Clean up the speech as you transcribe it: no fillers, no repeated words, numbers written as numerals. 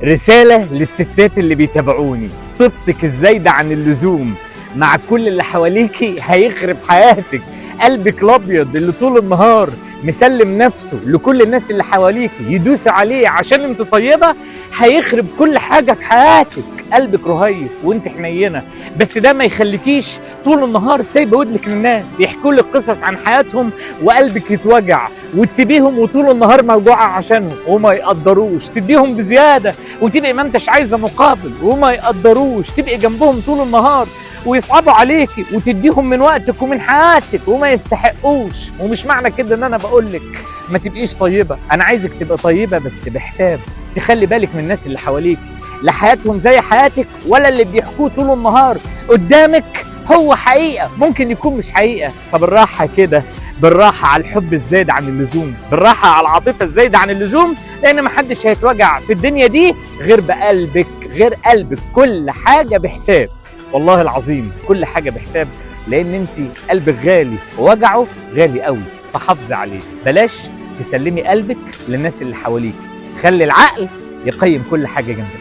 رسالة للستات اللي بيتابعوني: طيبتك الزايدة عن اللزوم مع كل اللي حواليكي هيخرب حياتك. قلبك الابيض اللي طول النهار مسلم نفسه لكل الناس اللي حواليكي يدوسوا عليه عشان انت طيبة، هيخرب كل حاجة في حياتك. قلبك رهيف وانت حنينة، بس ده ما يخليكيش طول النهار سايبة ودنك للناس يحكوا لك قصص عن حياتهم وقلبك يتوجع وتسيبيهم وطول النهار موجوعة عشانهم وما يقدروش، تديهم بزيادة وتبقي ما انتش عايزة مقابل وما يقدروش، تبقي جنبهم طول النهار ويصعبوا عليكي وتديهم من وقتك ومن حياتك وما يستحقوش. ومش معنى كده ان انا بقولك ما تبقيش طيبة، انا عايزك تبقى طيبة بس بحساب، تخلي بالك من الناس اللي حواليك، لا حياتهم زي حياتك ولا اللي بيحكوه طول النهار قدامك هو حقيقة، ممكن يكون مش حقيقة. فبالراحة كده، بالراحة على الحب الزايد عن اللزوم، بالراحة على العاطفة الزايدة عن اللزوم، لأن محدش هيتوجع في الدنيا دي غير بقلبك، غير قلبك. كل حاجة بحساب، والله العظيم كل حاجة بحساب، لأن أنت قلبك غالي ووجعه غالي قوي، فحافظي عليه. بلاش تسلمي قلبك للناس اللي حواليك، خلي العقل يقيم كل حاجة جنبك.